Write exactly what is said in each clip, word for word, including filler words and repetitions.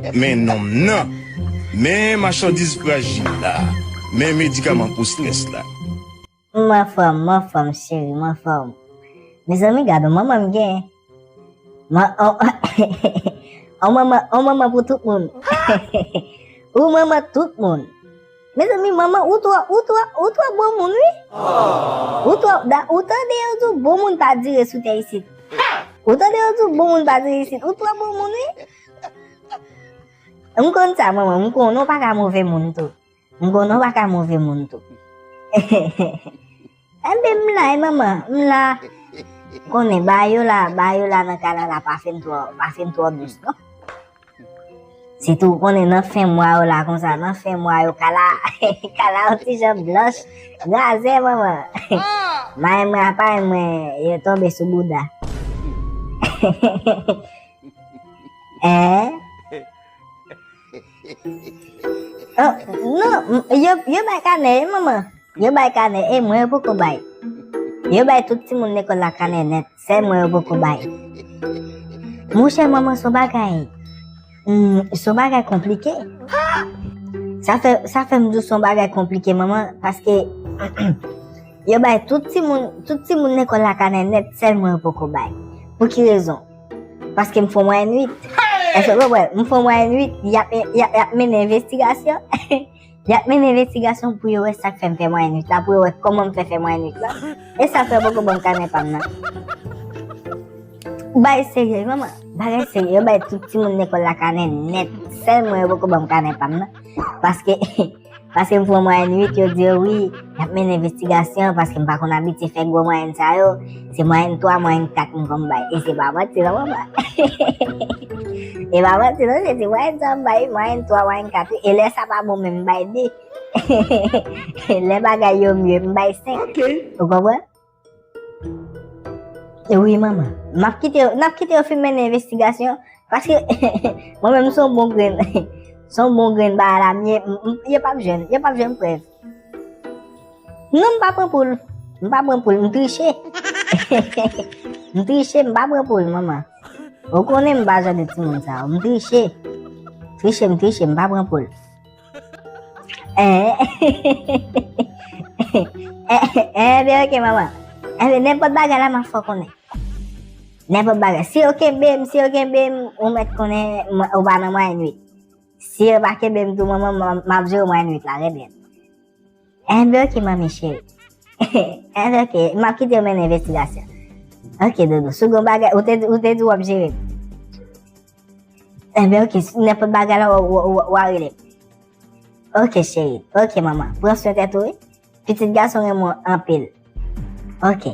Men nonm nan, men machandiz frajil la, men medikaman pou strès la. M anfòm, m anfòm, cheri, m anfòm. Mezanmi, gad on manman m gen. Ma, on, on manman, on manman pou tout moun. Ou manman tout moun. Mezanmi, manman, ou twò, ou twò, ou twò bon moun, wi. Ou twò, da, ou tande yo di w bon moun pa dire sou tè isit. Ou tande yo di w bon moun pa dire isit. Ou twò bon moun, wi. M konn sa, manman, m konnen w pa ka move moun tou. M konnen w pa ka move moun tou. Enben, m la, e manman, m la. Konnen, bagay yo la, bagay yo la nan kay la, la pa fin twò, pa fin twò dous, non. Sitou, w konnen, nan fen mwa yo la, konsa, nan fen mwa yo, kay la, kay la yon ti jan blanch, razè, manman. Mayi mwen, aparèy mwen, yo tonbe sou bouda. Hein? Oh, non, m- yo, yo bay kanè, wi, manman. Yo bay kanè, e mwen yo poko bay. Yo bay tout timoun lekòl la kanè nèt, sèl mwen yo poko bay. Monchè, manman, se yon bagay, hmm, se yon bagay konplike. Sa fè, sa fè m di w se yon bagay konplike, manman, paske yo bay tout timoun, tout timoun lekòl la kanè nèt, sèl mwen yo poko bay. Pou ki rezon? Paske m fè yon mwayèn uit. Èske w konprann? M fè yon mwayèn uit, y ap, y ap, y ap mennen envestigasyon. Y ap mennen envestigasyon pou yo wè sa k fè m fè mwayèn uit la, pou yo wè kòman m fè fè mwayèn uit la. E sa fè yo poko ban m kanè pa m nan. Bagay serye, manman. Bagay serye. Yo bay tout timoun lekòl la kanè nèt. Sèl mwen yo poko ban m kanè pa m nan. Paske Paske m fè yon mwayèn uit, yo di yo wi, y ap mennen envestigasyon, paske m pa konn abitye fè gwo mwayèn sa yo. Se mwayèn twa, mwayèn kat m konn bay. E se pa manti non, manman. E pa manti non, se ti mwayèn sa m bay, mwayèn twa, mwayèn kat wi. E lè sa pa bon menm, m bay de. Lè bagay yo mye, m bay senk. Ok. Ou konprann? E wi, manman. M ap kite yo, n ap kite yo fin mennen envestigasyon, paske mwen menm, m se yon bon grenn, se yon bon grenn bagay la m ye, m- m- yo p ap jwenn, yo p ap jwenn prèv. Non, m pa pran poul. M pa pran poul, m triche. M triche, m pa pran poul, manman. Ou konnen m pa jan de timoun sa yo. M triche. Triche, m triche, m pa pran poul. Eh, eh, eh, ben ok, manman. Eh, ben, nenpòt bagay la, m ap fè w konnen. Nenpòt bagay. Si yo kenbe m, si yo kenbe m, ou mèt konnen, m- ou pa nan mwayèn uit. Si yo pa kenbe m tou, manman, m- m ap jere mwayèn uit la, rèd, rèd. Eh, ben, ok, manmi cheri. Eh, ben, ok, m ap kite w mennen envestigasyon. Ok, doudou, si w gen bagay, ou te, ou te di w ap jere m. Eh, ben, ok, si nenpòt bagay la, w- w- w- w a rele m. Ok, cheri. Ok, manman. Pran swen tèt ou, wi. Pitit gason renmen w anpil. Ok.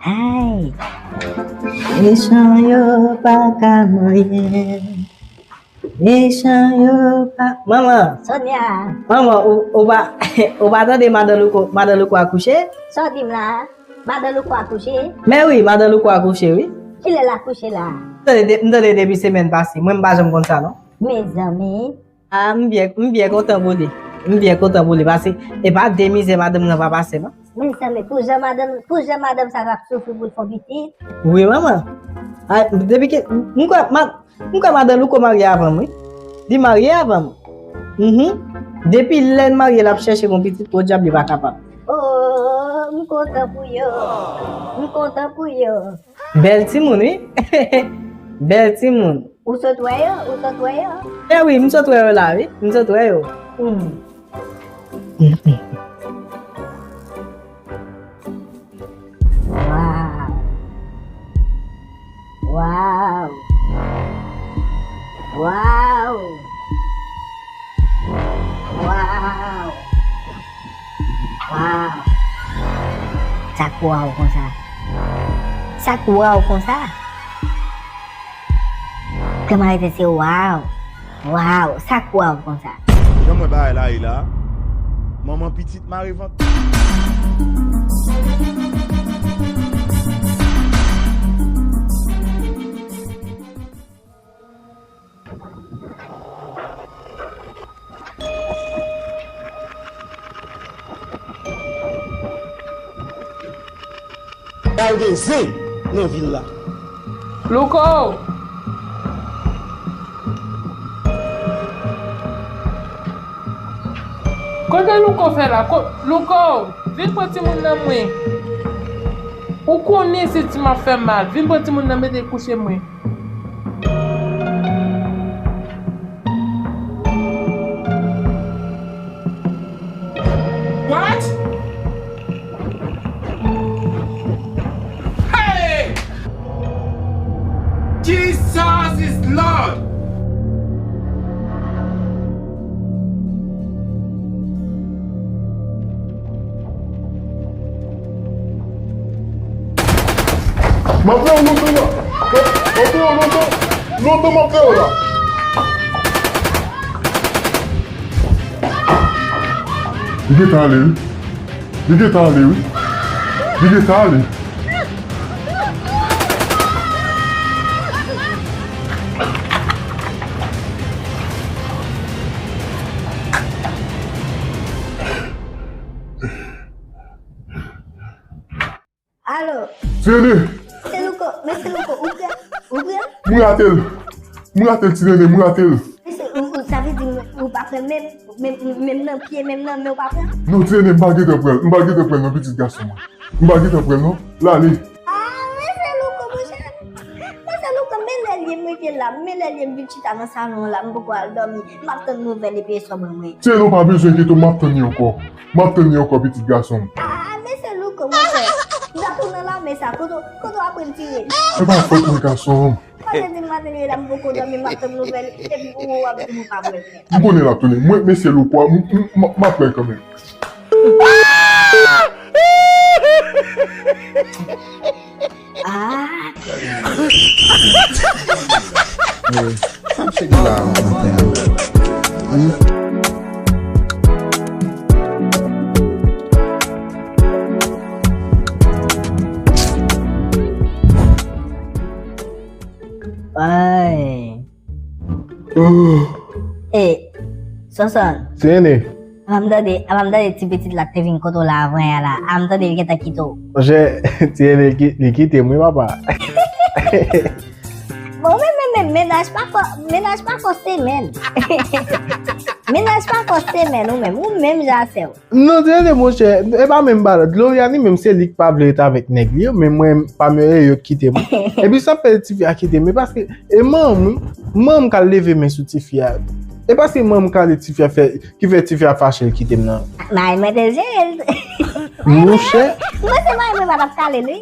Ay. Mechan yo pa ka manyen. Mechan yo pa. Manman. Sonia. Manman, ou, ou pa, ou pa tande madan Louko, madan Louko akouche? Sa w di m la? Madan Louko akouche? Men wi, madan Louko akouche, wi. Kilè l akouche la? M tande de- m tande depi semèn pase. Mwen, m pa janm konn sa, non. Mezanmi. Ah, m byen, m byen kontan pou li. M byen kontan pou li, paske e pa de mizè madanm nan pa pase, non. Mezanmi, pou jan madanm, pou jan madanm sa t ap soufri pou l fè yon pitit. Wi, manman. Ah, depi ke, m kwè, ma- M kwè madan Louko marye avan m, wi. Li marye avan m. Mhm. Depi lè l marye, l ap chèche yon pitit, podyab, li pa kapab. Oh, m kontan pou yo. M kontan pou yo. Bèl timoun, wi. Bèl timoun. Ou sot wè yo? Ou sot wè yo? Eh wi, m sot wè yo la, wi. M sot wè yo. Hmm. Waw. Waw. Waw. Waw. Waw. Sa k waw konsa? Sa k waw konsa? Kòman rete se waw? Waw, sa k waw konsa? Jan m wè bagay la ye la, manman pitit mare vant. Pral gen zen nan vil la. Louko! Kote Louko fè la? Ko-, Louko, vin pran timoun nan mwen. Ou konnen se ti m ap fè mal. Vin pran timoun nan mete l kouche mwen. What? Hey! Jesus is Lord! M ap fè w lontan la. M ap fè w lontan. Lontan m ap fè w la. Li gentan ale wi. Li gentan ale wi. Li gentan ale. Alo. Ti Nene! Se Louko, men se Louko, ou prè? Ou prè? M rate l. M rate l, Ti Nene, m rate l. Men se, ou, ou, sa vle di ou, ou pa prè menm, menm, menm nan pye, menm nan men ou pa prè? Non, Ti Nene, m pa gentan prè l. M pa gentan prè l non, pitit gason mwen. M pa gentan prè l non. L ale. Ah, men se Louko, monchè. Men se Louko, men lè l ye m rive la. Men lè l ye m vin chita nan salon an la, m poko al dòmi. M ap tann nouvèl epi eswa ban mwen. Ti Nene, ou pa bezwen enkyete w, m ap tann li ankò. M ap tann li ankò, pitit gason m. Ah, men se Louko, monchè. M t ap tou nan lame sa, kote, kote w aprann tire? Se pa fòt mwen, gason m. Pandan di m maten li la, m poko dòmi, m ap tann nouvèl, epi ou, ou ap di m ou pa prè l. M konnen l ap tounen. Mwen, mesye Louko a, m, m, m, m ap pran kanmenm. Ah! Sa m se di la maten an? Hmm? Ay. Oh. E, Sonson. Ti Nene. Apa m tande, apa m tande ti pitit la k te vin kote w la avan yè la. Apa m tande li gentan kite w. Monchè, Ti Nene, li ki-, li kite m wi, papa. Bon, men, men, men, mennaj pa fò, mennaj pa fò semèn. Mennaj pa fò semèn, ou menm, ou menm jan a sè w. Non, Ti Nene, monchè, e pa menm bagay la. Gloriani menm se li k pa vle ret avèk nèg li yo, men mwen pa mwen e yo k kite m. Epi sa fè tifi a kite m, e paske e manman m, wi, manman m k al leve men sou tifi a. E paske manman m kale tifi a fè, ki fè tifi a fache l kite m nan. Mari mwen te jere l. Monchè. Mwen se mari mwen pa t ap kale l wi.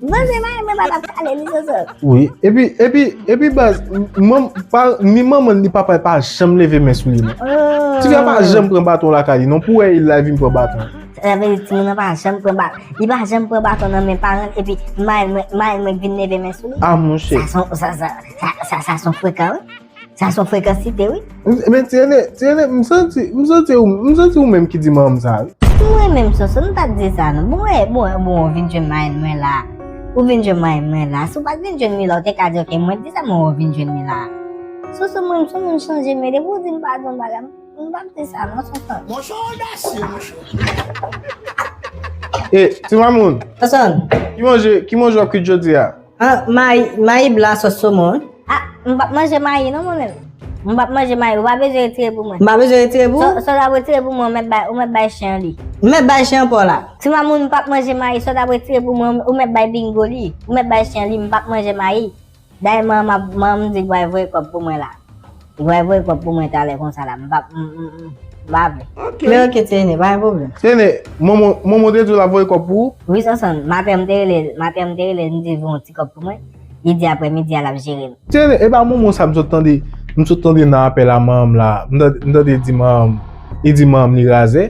Manje mari mwen pa t ap kale li, Sonson. Wi, epi, epi, epi baz, m-, manm-, pa, ni manman l ni papa l pa janm leve men sou li non. Oh. Tifi a pa janm pran baton lakay li non, pou wè li la vin pran baton. Sa vle di timoun nan pa janm pran ba-, li pa janm pran baton nan men paran l, epi mari mwen, mari mwen k vin leve men sou li. Ah, monchè. Sa son, sa, sa, sa, sa, sa son frekan, wi. Sa se yon frekansite, wi. Men Ti Nene, Ti Nene, m santi, m santi ou, m santi ou menm ki di manman m sa, wi. Mwen menm, Sonson, m pa t di sa, non. Bon, wè, bon, bon, ou vin jwenn mari mwen la. Ou vin jwenn mari mwen la. Si w pa t vin jwenn li la, ou te ka di, ok, mwen t di sa, men ou vin jwenn li la. Sonson, mwen, m se yon moun chanje, men depi w di m pa di yon bagay, m pa t di sa, non, Sonson. Monchè, odasye, monchè. E, Ti Mamoun. Sonson. Ki manje, ki manje w ap kwit jodi a? Ah, mayi, mayi blan sòs somon, wi. Ah, m p ap manje mayi non, mwen menm. M p ap manje mayi, ou pa bezwen retire pou mwen. M pa bezwen retire pou ou? Sa, sa w ap retire pou mwen, ou mèt bay, ou mèt bay chen an li. M mèt bay chen an pa w la. Ti Mamoun, m p ap manje mayi, sa w ap retire pou mwen, ou mèt bay Bingo li. Ou mèt bay chen an li, m p ap manje mayi. Dayè, manman, manman m di l pral voye kòb pou mwen la. Li pral voye kòb pou mwen talè konsa la. M p ap, m, m, m, m pa vle. Ok. Men ok, Ti Nene, pa gen pwoblèm. Ti Nene, manman, manman te di w l ap voye kòb pou ou? Wi, Sonson. Maten, m te rele l, maten, m te rele l, m di l voye yon ti kòb pou mwen. Li di aprè midi a, l ap jere l. Ti Nene, e pa manman w sa m sot tande, m sot tande nan apèl a manman m la. M tande, m tande di manman m, li di manman m li razè.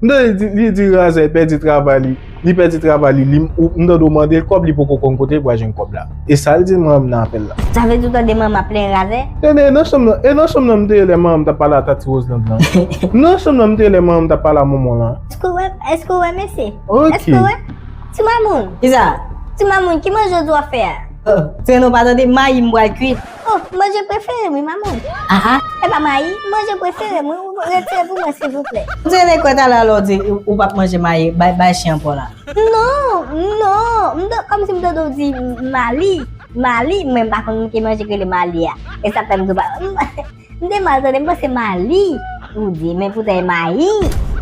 M tande li di, li di razè, li pèdi travay li. Li pèdi travay li, li, ou, m tande w mande l kòb, li poko konn kote l pral jwenn kòb la. E sa l di manman m nan apèl la. Sa vle di w tande manman m ap plenyen razè? E nan, e nan chanm nan, e nan chanm nan m te ye lè manman m t ap pale a Tati Roseland lan. Nan chanm nan m te ye lè manman m t ap pale a manman w lan. Èske w wè, èske w wè mesye? Ok. Èske w wè? Ti Mamoun. Kisa? Ti Mamoun, ki manje w di w ap fè a? Oh, Ti Nene, w pa tande mayi m pral kwit. Oh, manje prefere m wi, Mamoun. Ah, ah. E pa mayi, manje prefere m wi, ou retire pou mwen, silvouplè. Ti Nene, kwè talè a lè w di ou, ou p ap manje mayi, bay, bay chen an pa w la. Non, non, m ta, kòmsi m tande w di Mali, Mali, mwen m pa konn ki manje k rele Mali a. E sa fè m di w pa, m te mal tande, m panse Mali. Ou di, men poutèt mayi.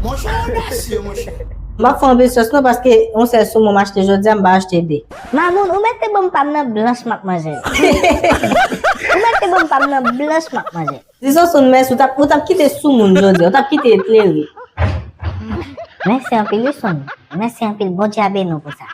Monchè, odasye, monchè. M ap fè anpil sòs non, paske yon sèl soumon m achte jodi a, m pa achte de. Mamoun, ou mèt te ban m pa m nan blanch m ap manje l. Ou mèt te ban m pa m nan blanch m ap manje l. Di Sonson mèsi, ou t ap, ou t ap kite soumon jodi a, ou t ap kite eklere. Mèsi anpil, wi, Sonson. Mèsi anpil, Bondye a beni w pou sa.